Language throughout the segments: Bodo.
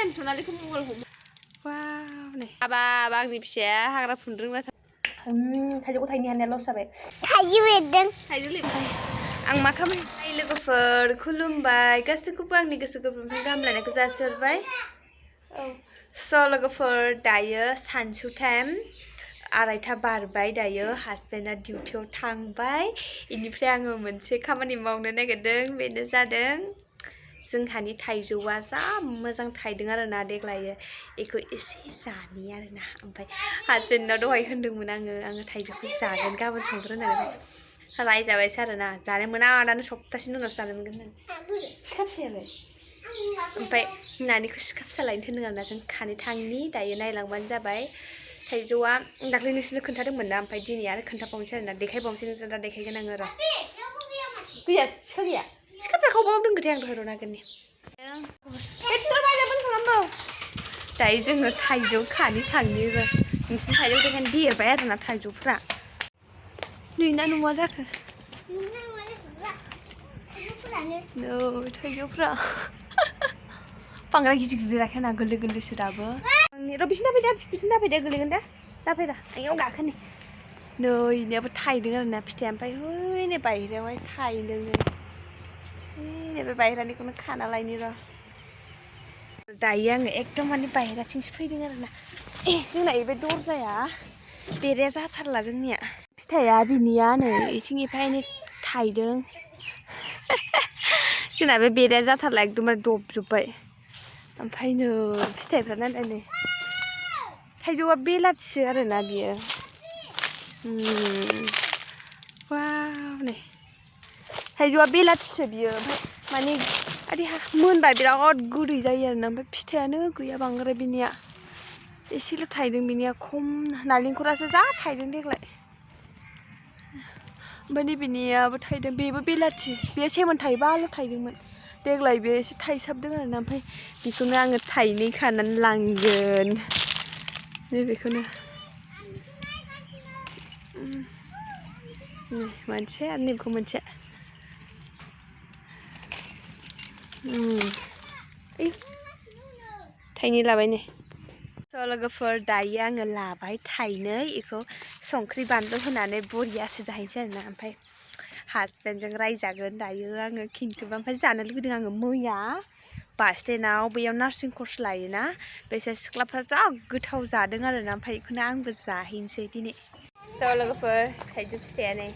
टाइम सनालिखौ मबाइल हमो वाव नै हाबाब आंनि फिसाया हाग्रा फुनो रोंला थाइजौखौ थाइनै हानाया लस जाबाय थाइजौ लेबदों आं मा खालामो लोगोफोर खुलुमबाय गासैखौबो आंनि गोसो गोरबोनिफ्राय गाहामलायनायखौ जासिहरबाय औ स' लोगोफोर दायो सानसु टाइम 2:30 बारबाय दायो हासबेन्डआ डिउटियाव थांबाय इनिफ्राय आङो मोनसे खामानि मावनो नागिरदों बेनो जादों जोंहानि थाइजौआ जा मोजां थाइदों आरोना देग्लायो बेखौ एसे जानि आरोना ओमफ्राय हासबेन्डनाव दहाय होनदोंमोन आङो थाइजौखौ जागोन गाबोन संग्रो होननानै रायजाबायसो आरोना जानो मोना दानो सप्तासेनि उनावसो जानो मोनगोन होननानै सिखा फिसायालाय ओमफ्राय नानिखौ सिखा फिसा लायनो थिनदों आरोना जों खानो थांनि दायो नायलांबानो जाबाय थाइजौआ दाख्लै नोंसोरनो खोन्थादोंमोन ना ओमफ्राय दिनै आरो खोन्थाबावनोसै आरोना देखायबावनोसै नोंसोर दा देखायगोन आङो र' गैया सिखा गैया सिखाफ्रा खावबाव दोनखोथाय आं दहाय र' नागिरनि दायो जोङो थाइजौ खानो थांनि र' नोंसिनि थाइजौ देखायनो देरबाय आरोना थाइजौफ्रा नोंना न'आ जाखो नै थाइजौफ्रा बांद्राय गिदिर गिदिर आखायना गोरलै गोरलैसो दाबो र' बिसिना फैदो गोलैगोन दा दाफैरा आयाव गाखोनि नै इनियाबो थाइदों आरोना फिथाइया ओमफ्राय है नै बायह्रायावहाय थाइदों नैबे बायह्रानिखौनो खाना लायनि र' दायो आङो एकदम माने बायह्राथिंसो फैदों आरोना जोंना बे दरजाया बेराया जाथारला जोंनिया फिथाइया बिनिया नै इथिं एफा एनै थाइदों जोंना बे बेराया जाथारला एकदमबारे दबजोब्बाय ओमफ्राय नै फिथाइफ्रा नायलाय नै थाइजौआ बेलाथिसो आरोना बियो वाव नै थाइजौआ बेलाथिसो बियो ओमफ्राय माने आदि मोनबा बिराद गोदै जायो आरोना ओमफ्राय फिथाइयानो गैया बांद्राय बिनिया एसेल' थाइदों बिनिया खम नालेंखरासो जा थाइदों देग्लाय ओमफ्राय नैबेनियाबो थाइदों बेबो बेलाथि बे सेमोन थाइबाल' थाइदोंमोन देग्लाय बे एसे थाइसाबदों आरोना ओमफ्राय बेखौनो आङो थाइनै खानानै लांगोन नैबेखौनो मोनसे आरो नैबेखौ मोनसे थाइनै लाबाय नै स' लोगोफोर दायो आङो लाबाय थाइनै बेखौ संख्रि बानलु होनानै बरियासो जाहैनोसै आरोना ओमफ्राय हासबेन्डजों रायजागोन दायो आङो खिन्थुबा ओमफ्राय जानो लुगैदों आङो मैया बास स्टेन्डआव बैयाव नार्सिं कर्स लायोना बेसोर सिख्लाफ्रा जा गोथाव जादों आरोना ओमफ्राय बेखौनो आंबो जाहैनोसै दिनै स' लोगोफोर थाइजौ फिथाइया नै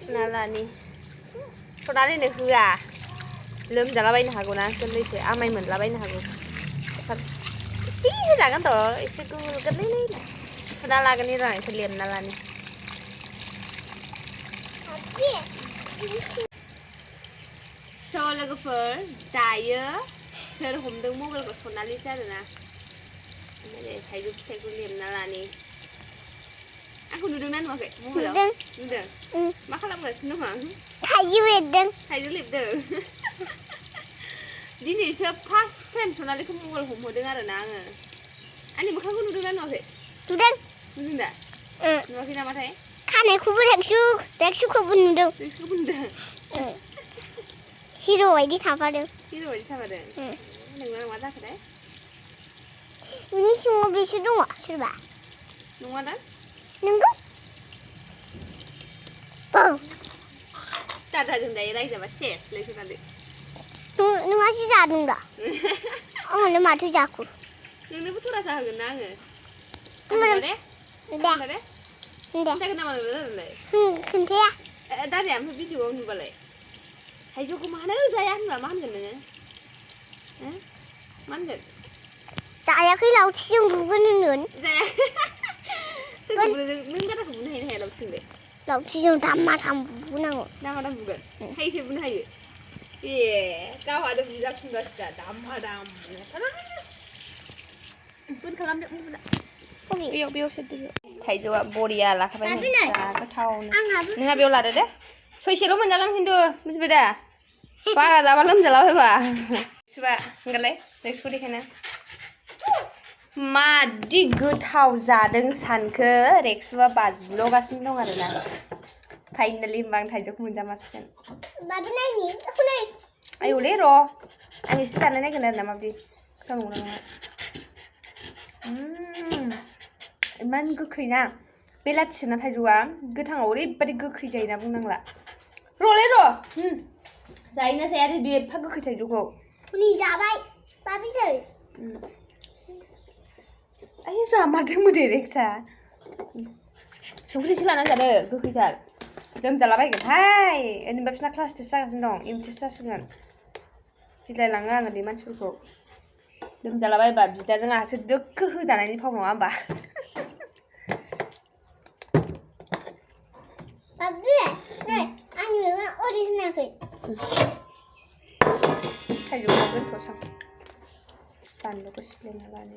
सनालानि सनालिनो होआ लोमजालाबायनो हागौ ना गोरलैसो आमाय मोनलाबायनो हागौ एसे होजागोन र' एसे गोरलै सुना लागोन र' आं बेखौ लेमना लानो स' लोगोफोर दायो सोर हमदों मबाइलखौ सनालिसो आरोना ओमफ्राय थाइजौ फिथाइखौ लेमना लानि आंखौ नुदोंना नुवाखै मबाइलाव नुदों मा खालामगासिनो दङ थाइजौ लेबदों दिनैसो फार्स्ट टाइम सनालिखौ मबाइल हमहोदों आरोना आङो आंनि मोखांखौ नुदोंना नुवाखै नुदों दा नुवाखै नामाथाय खानायखौबो रेक्सुखौबो नुदों हिर' बायदि थाफादों नोंना नङा जाखोथाय बिनि सिङाव बेसो दङ सोरबा नङा दा नंगौ दादाजों दायो रायजाबा सेसलाय खोनादो नोंहासो जादों दा आंहालाय माथो जाखो नोंनोबो थरा जाहोगोन ना आङो खोन्थागोन नामा नोंलाय खोन्थाया दादाया ओमफ्राय भिडिअआव नुबालाय थाइजौखौ मानो जाया होनबा मा होनगोन नोङो मा होनगोन जायाखै लावथिजों बुगोन होनगोन जाया नों दादाखौ बुनो हायो ना हाया लावथिजोंलाय लावथिजों दाम बुनांगौ दाम बुगोन थाइसे बुनो हायो ए गावहानो बुजाफिनबासो दा दाम बोन खालामदो बेयाव सेरदो थाइजौआ बरिया लाखाबाय नै जा गोथावनो नोंहा बेयाव लादो दे सयसेल' मोनजागोन खिन्थु बुजिबाय दा बारा जाबा लोमजालाबायबा सुबा होनगालाय नेक्सटखौ देखायना मादि गोथाव जादों सानखो रेक्सुआ बाज्ल'गासिनो दं आरोना फाइनालि होनबा आं थाइजौखौ मोनजामारसिगोन आयौलै र' आं एसे जानो नायगोन आरोना माबायदि गोथाव नंगौना नङा इमान गोखै ना बेलाथिसोना थाइजौआ गोथाङाव ओरैबादि गोखै जायोना बुंनांला र'लै र' जायोना जाया आरो बे एफा गोखै थाइजौखौ हनै जाबाय बाबिसै आयै जामारदों मोदै रेक्सा संख्रि एसे लानानै जादो गोखैथार लोमजालाबायगोनहाय ओरैनोबा बिसोरना क्लास टेस्ट जागासिनो दं इउनिट टेस्ट जासिगोन गिलायलाङो आं उन्दै मानसिफोरखौ लोमजालाबायबा बिदाजों आहासो दोखो होजानायनि फाव नङा होमबा बाबि नै आंनि मैगंआ ओरै होनाखै थाइजौखौ दोनथ'सां बानलुखौ सिफ्लेना लानो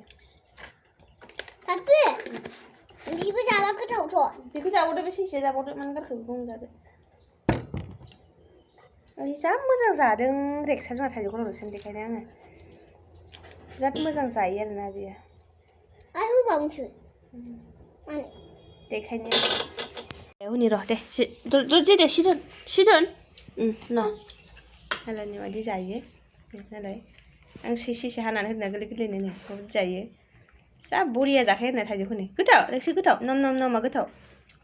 बाबि बिबो जाबा गोथावथ' बेखौ जाबावदो बे सैसे जाबावदो मानो गारखो बुंजादो ओइ जा मोजां जादों रेक्सा जोंहा थाइजौखौ ल'सो बेखायनो आङो बिराद मोजां जायो आरोना बियो आरो होबावनोसै मानो देखायनो हनै र' दे दे सिदोन न' मालायनि बायदि जायो नालाय आं सैसे हानानै होना गोरलै गोरलैनो माबायदि जायो जा बरिया जाखायो आरोना थाइजौखौनो गोथाव रेक्सि गोथाव नामा गोथाव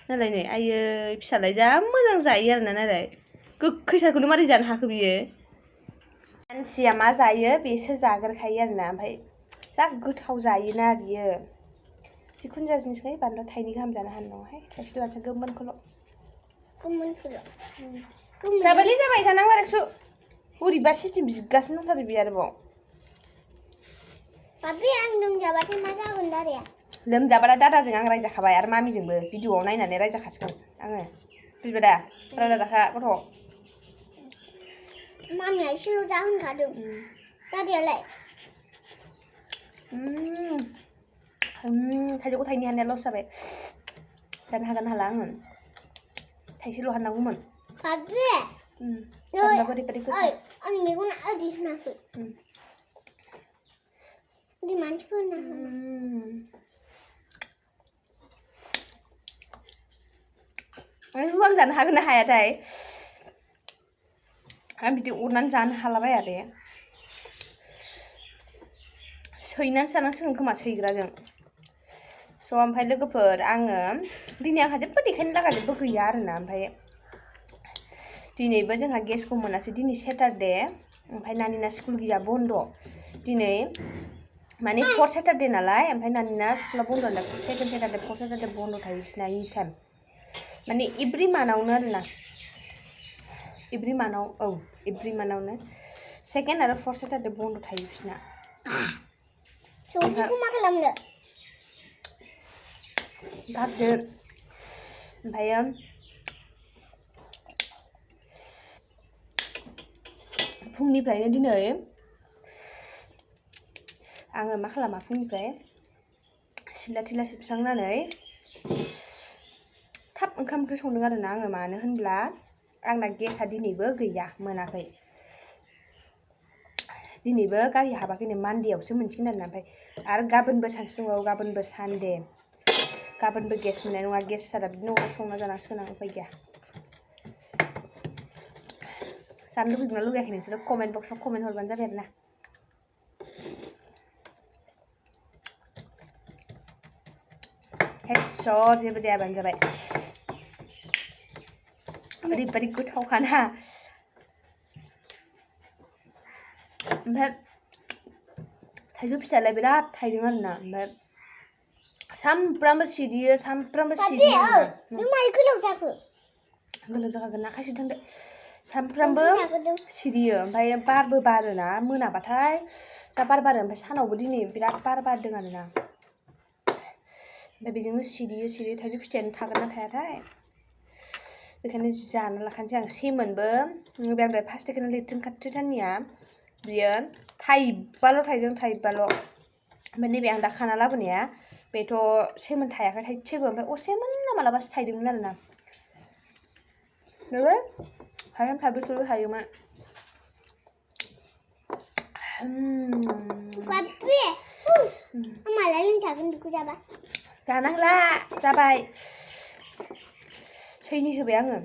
नालाय नै आयै फिसालाय जा मोजां जायो आरोना नालाय गोखैथारखौनो मारै जानो हाखो बियो मानसिया मा जायो बेसो जाग्रोखायो आरोना ओमफ्राय जा गोथाव जायोना बियो जिखुनु जा जिनिसखौ बानलु थाइनै गाहाम जानो हानाय नङाहाय थाइसे लानोसै गोमोनखौल' जाबायलै जाबाय जानांला रेक्सु बोरैबा सिस्टेम बिगासिनो दंथारो बे आरोबाव बाबि आं लोमजाबाथाय मा जागोन दारिया लोमजाबाला दादाजों आं रायजाखाबाय आरो मामिजोंबो भिडिअआव नायनानै रायजाखासिगोन आङो बुजिबाय दा रायजाखाखा गथ' मामिया एसेल' जाहोनखादों दादियालाय थाइजौखौ थाइनै हाननाया लस जाबाय जानो हागोन हाला आङो थाइसेल' हाननांगौमोन बाबि आंनि मेगना ओरै होनाखै ओरै मानसिफोरना आं जानो हागोन ना हायाथाय आं बिदि अरनानै जानो हालाबाया दे सैनानैसो जानांसिगोन खोमा सैग्राजों स' ओमफ्राय लोगोफोर आङो दिनै आंहा जेबो देखायनो लागा जेबो गैया आरोना ओमफ्राय दिनैबो जोंहा गेसखौ मोनासै दिनै सेटारडे ओमफ्राय नानिना स्कुल गैया बन्द दिनै माने 4 सेटारडे नालाय ओमफ्राय नानिना स्कुला बन्द होनदा बिसोर सेकेन्ड सेटारडे 4 सेटारडे बन्द थायो बिसोरना एनि टाइम माने एभ्रि मान्थआवनो आरोना एभ्रि मान्थआवनो सेकेन्ड आरो 4 सेटारडे बन्द थायो बिसोरना संख्रिखौ मा खालामनो गारदो ओमफ्रायो फुंनिफ्रायनो दिनै आङो मा खालामा फुंनिफ्राय सिला थिला सिबस्रांनानै थाब ओंखाम ओंख्रि संदों आरोना आङो मानो होनब्ला आंना गेसआ दिनैबो गैया मोनाखै दिनैबो गारि हाबाखैनो मानडेआवसो मोनसिगोन आरोना ओमफ्राय आरो गाबोनबो सानसे दंबावो गाबोनबो सानडे गाबोनबो गेस मोननाय नङा गेस जादा बिदिनो न'आव संना जानांसिगोन आं उफाय गैया जानो लुगैदोंना लुगैयाखै नोंसोरो कमेन्ट बक्सआव कमेन्ट हरबानो जाबाय आरोना हेडशट जेबो जायाबानो जाबाय ओरैबादि गोथावखाना ओमफ्राय थाइजौ फिथाइयालाय बिराद थाइदों आरोना ओमफ्राय सामफ्रामबो सिरियो नों मारै गोलाव जाखो गोलाव जाखागोन ना खायसे थांदो सामफ्रामबो सिरियो ओमफ्राय बारबो बारोना मोनाबाथाय दा बार बारो ओमफ्राय सानावबो दिनै बिराद बार बारदों आरोना ओमफ्राय बेजोंनो सिरियो थाइजौ फिथाइयानो थागोन ना थायाथाय बेखायनो जाना लाखानोसै आं सेमोनबो बे आं फार्स्ट टेकेटआव लेट्रिन खाथिथारनिया बियो थाइबाल' थाइदों ओमफ्राय नैबे आं दा खाना लाबोनाया बेथ' सेमोन थायाखै थाइसेबो ओमफ्राय असेमोन ना मालाबासो थाइदोंमोन आरोना नोङो हायम थाइब्रैसोल' थायोमोन मालाय लोंजागोन बेखौ जाबा जानांला जाबाय सैनि होबाय आङो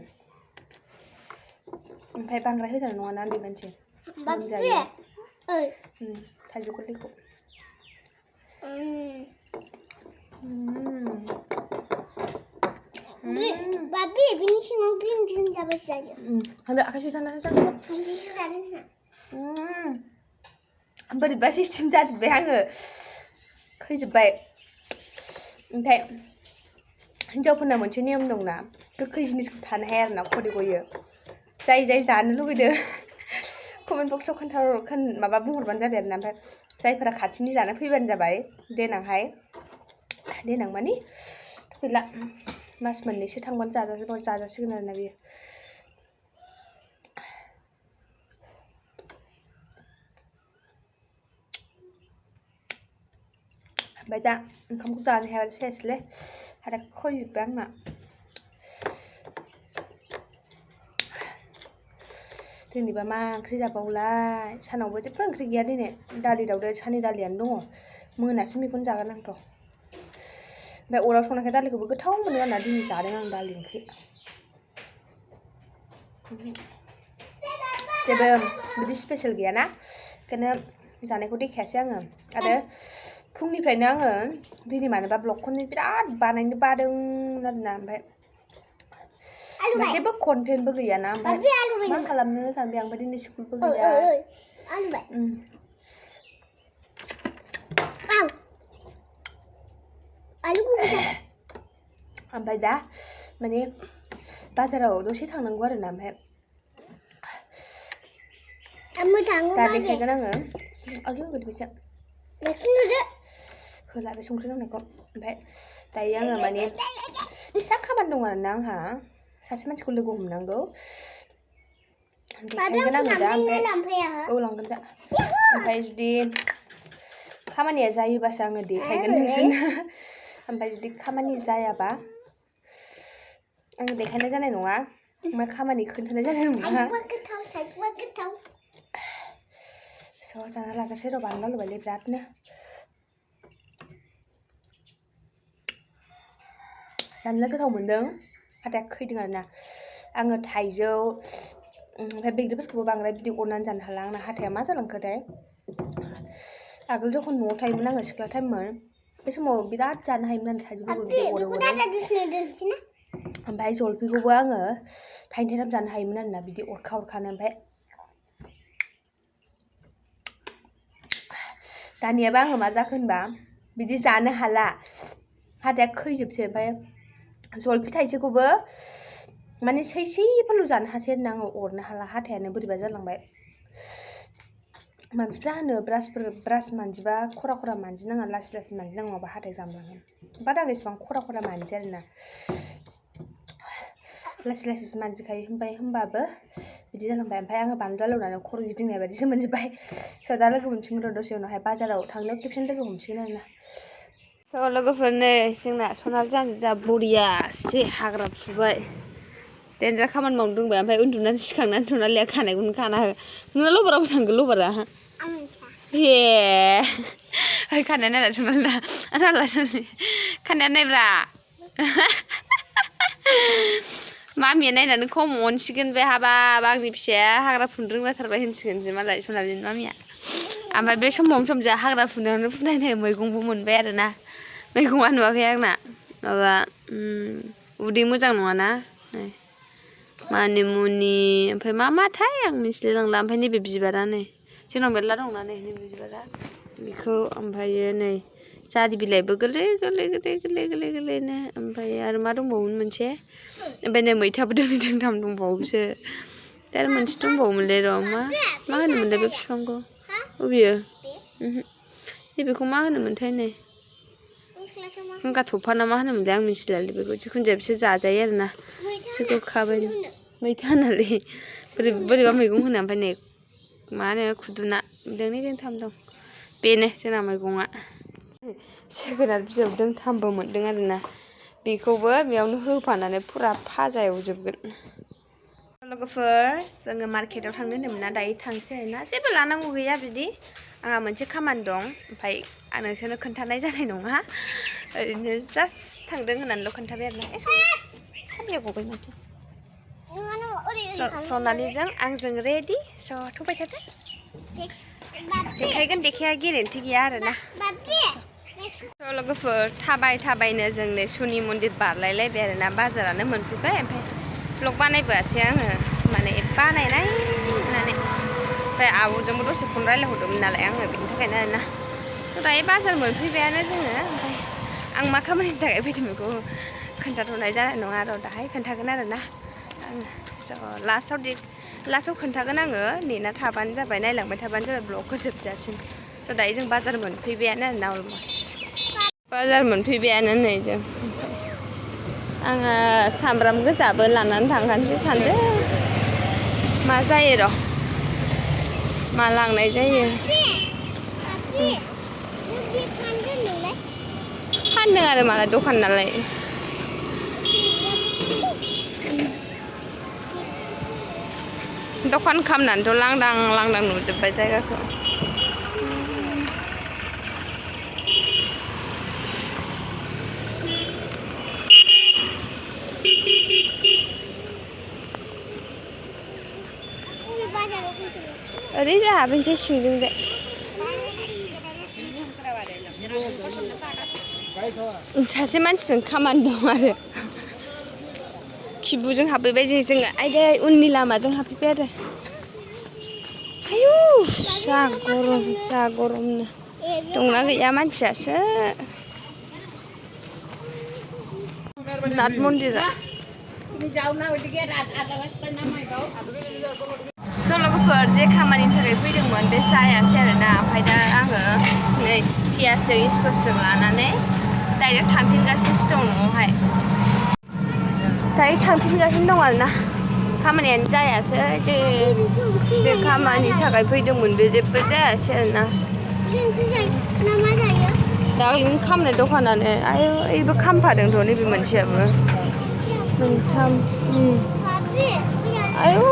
ओमफ्राय बांद्राय होजानाय नङाना उन्दै मानसि लोमजायो थाइजौ गोरलैखौ Babi, bini siङाव green जाबासो जायो. Handa आखाइसो जानानै जागोन. सानसेसो जादों होनना. बोरैबा सिस्टेम जाजोब्बाय आङो. खैजोब्बाय. ओमफ्राय हिनजावफोरना मोनसे नियम दंना गोखै जिनिसखौ थानो हाया आरोना खदै गयो. जाय जानो लुगैदों कमेन्ट बक्सआव माबा बुंहरबानो जाबाय आरोना ओमफ्राय जायफोरा खाथिनि जानो फैबानो जाबाय देनांहाय देनां मानि गैला मास मोननैसो थांबानो जाजासिगोन आरोना बियो. ओमफ्राय दा ओंखामखौ जानो हायाबा सेसलै हाथाय खैजोब्बाय आंना. दिनैबा मा ओंख्रि जाबावलाय सानावबो जेबो ओंख्रि गैया दिनै दालि दावदै साननि दालियानो दङ मोनासिम बेखौनो जागोन आंथ'. ओमफ्राय अराव संनायखाय दालिखौबो गोथाव मोनो आरोना दिनै जादों आं दालि ओंख्रि. जेबो बिदि स्पेशल गैयाना ओंखायनो जानायखौ देखायासै आङो. आरो फुंनिफ्रायनो आङो दिनै मानोबा ब्लगखौनो बिराद बानायनो बादों आरोना. ओमफ्राय जेबो कन्टेन्टबो गैयाना ओमफ्राय मा खालामनो सानबाय आं. ओमफ्राय दिनै स्कुलबो गैया. ओमफ्राय दा माने बाजाराव दसे थांनांगौ आरोना. ओमफ्राय दा देखायगोन आङो. आयौ गोदोबायसो होला बे संख्रि नांनायखौ. ओमफ्राय दायो आङो माने फिसा खामानि दं आरोना आंहा सासे मानसिखौ लोगो हमनांगौ. देखायगोन आङो दा. ओमफ्राय औ लांगोन दा. ओमफ्राय जुदि खामानिया जायोबासो आङो देखायगोन नोंसोरनो. ओमफ्राय जुदि खामानि जायाबा आङो देखायनाय जानाय नङा. ओमफ्राय खामानि खोन्थानाय जानाय नङा. स' जाना लागासै र' बानलु लुबायलै बिरादनो. जानोलाय गोथाव मोन्दों हाथाया खैदों आरोना. आङो थाइजौ ओमफ्राय बैग्रिफोरखौबो बांद्राय बिदि अरनानै जानो हाला. आंना हाथाया मा जालांखोथाय. आगोल जखन न'आव थायोमोन आङो सिख्ला टाइममोन बे समाव बिराद जानो हायोमोन आरो थाइजौफोरखौ बिदि अरो. ओमफ्राय जलफिखौबो आङो थाइनै थाइथाम जानो हायोमोन आरोना बिदि अरखानो. ओमफ्राय दानियाबा आङो मा जाखो होनबा बिदि जानो हाला हाथाया खैजोबसै. ओमफ्राय जलफि थाइसेखौबो माने सैसेफोरल' जानो हासै आरोना आङो अरनो हाला. हाथायानो बोरैबा जालांबाय. मानसिफ्रा होनो ब्रास मानजिबा खरा खरा मानजिनाङा लासै लासै मानजिनाङा नङाबा हाथाय जामलाङो. बाट आं एसेबां खरा खरा मानजिया आरोना लासै लासैसो मानजिखायो. ओमफ्राय होमबाबो बिदि जालांबाय. ओमफ्राय आङो बानलु आलौनानै खर' गिदिंनाय बायदिसो मोनजोब्बाय. स' दा लोगो मोनफिनगोन र' दसे उनावहाय बाजाराव थांनायाव खेबसेनो लोगो हमसिगोन आरोना. स' लोगोफोर नै जोंना सनाल जा बरियासे हाग्रा फुबाय. देन्जार खामानि मावनो रोंबाय. ओमफ्राय उन्दुनानै सिखांनानै सनालिया खानायखौनो खाना हो. नोंना लबाराबो थांगोन लबारा हे खानाया नायला सनालिना खानाया नायब्रा मामिया नायनानै खम अनसिगोन बे. हाबाब आंनि फिसाया हाग्रा फुनो रोंलायथारबाय होनसिगोनसो मालाय सनालिनि मामिया. ओमफ्राय बे समावनो सम जोंहा हाग्रा फुनायावनो नायनो मैगंबो मोनबाय आरोना. मैगङा नुवाखै आंना माबा उदै मोजां नङाना मानिमुनि ओमफ्राय मा माथाय आं मिथिलायलांला. ओमफ्राय नैबे बिबारा नै जोंनाव मेरला दंना नै नैबे बिबारा बेखौ. ओमफ्रायो नै जारि बिलाइबो गोरलै गोरलैनो. ओमफ्राय आरो मा दंबावोमोन मोनसे. ओमफ्राय नै मैथाबो दोंनै दोंथाम दंबावोसो. दा आरो मोनसे दंबावोमोनलै र' मा होनोमोनलाय बे बिफांखौ बबेयो नैबेखौ मा होनोमोनथाय नै खुंगा थफा ना मा होनोमोनलाय आं मिथिलालै बेखौ. जिखुनु जाया बिसोर जाजायो आरोना एसे गोखाबाय. मैथा होनालै बोरैबा मैगं होनो. ओमफ्राय नै मा होनो खुदुना दोंनै दोंथाम दं. बेनो जोंना मैगङा. जोगोनार बिजौ दोंथामबो मोनदों आरोना. बेखौबो बेयावनो होफानानै फुरा फाजा एवजोबगोन. लोगोफोर जोङो मार्केटाव थांनो होनदोंमोन ना दायो थांसै आरोना. जेबो लानांगौ गैया बिदि आंहा मोनसे खामानि दं. ओमफ्राय आं नोंसोरनो खोन्थानाय जानाय नङा ओरैनो जास्ट थांदों होननानैल' खोन्थाबाय आरोना. साबिया गबाय माथो. सनालिजों आंजों रेडि. स' थ'बाय थादो देखायगोन देखाया गेरेन्टि गैया आरोना. लोगोफोर थाबायनो जों नै सुनि मन्दिर बारलायलायबाय आरोना बाजारानो मोनफैबाय ओमफ्राय ब्लग बानायबोआसै आङो माने बानायनाय होननानै ओमफ्राय आब'जोंबो दसे फन रायलायहरदोंमोन नालाय आङो बेनि थाखायनो आरोना स' दायो बाजार मोनफैबायानो जोङो ओमफ्राय आं मा खामानिनि थाखाय फैदों बेखौ खोन्थाथ'नाय जानाय नङा र' दाहाय खोन्थागोन आरोना आङो स' लास्टआव खोन्थागोन आङो नेना थाबानो जाबाय नायलांबाय थाबानो जाबाय ब्लगखौ जोबजासिम स' दायो जों बाजार मोनफैबायानो आरोना अलमस्ट बाजार मोनफैबायानो नै जों आङो सामब्राम गोजाबो लानानै थांखानोसै सानदों मा जायो र' मा लांनाय जायो फानदों आरो मालाय दखान नालाय दखान खालामनानैथ' लांदां नुजोब्बाय जायगाखौ ओरै जाहाबनोसै सिंजोंजाय सासे मानसिजों खामानि दं आरो खिबुजों हाबफैबाय जोङो आयदै उननि लामाजों हाबफैबाय आरो आयु जा गरमनो दंना गैया मानसियासो नाथ मन्दिरा स' लोगोफोर जे खामानिनि थाखाय फैदोंमोन बे जायासै आरोना ओमफ्राय दा आङो नै पियासजों स्कसजों लानानै डाइरेक्ट थांफिनगासिनोसो दं न'आवहाय दायो थांफिनगासिनो दं आरोना खामानियानो जायासै जे खामानिनि थाखाय फैदोंमोन बे जेबो जायासै आरोना दाख्लैनो खामनाय दखानानो आयु ओइबो खामफादोंथ' नैबे मोनसेयाबो मोनथाम आयु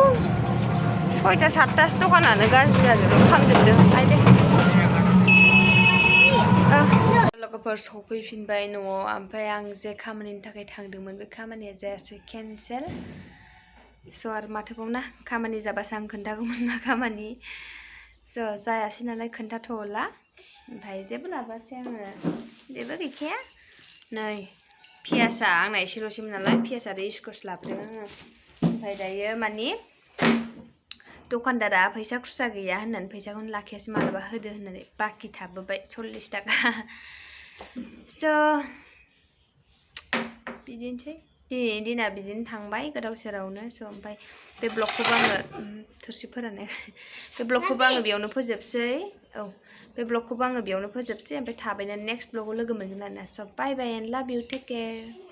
6टा 7टासो दखानानो गाज्रि जाजोबदों खामजोबदों आयदै लोगोफोर सफैफिनबाय न'आव ओमफ्राय आं जे खामानिनि थाखाय थांदोंमोन बे खामानिया जायासै केन्सेल स' आरो माथोबावना खामानि जाबासो आं खोन्थागौमोन मा खामानि स' जायासै नालाय खोन्थाथ'ला ओमफ्राय जेबो लाबोआसै आङो जेबो गैखाया नै पियासा आंना एसेल'सैमोन नालाय पियास आरो स्कस लाबोदों आङो ओमफ्राय दायो मानि दखानदारा फैसा खुस्रा गैया होननानै फैसाखौनो लाखियासै मालाबा होदो होननानै बाखि थाबोबाय 40 थाखा स' बिदिनोसै दिनैनि दिना बिदिनो थांबाय गोदाव सोरावनो स' ओमफ्राय बे ब्लगखौबो आङो थोरसि फोराननाय बे ब्लगखौबो आङो बेयावनो फोजोबसै बे ब्लगखौबो आङो बेयावनो फोजोबसै ओमफ्राय थाबैनो नेक्स्ट ब्लगाव लोगो मोनगोन आरोना स' बाय बाय एन्ड लाभ इउ टेक केयार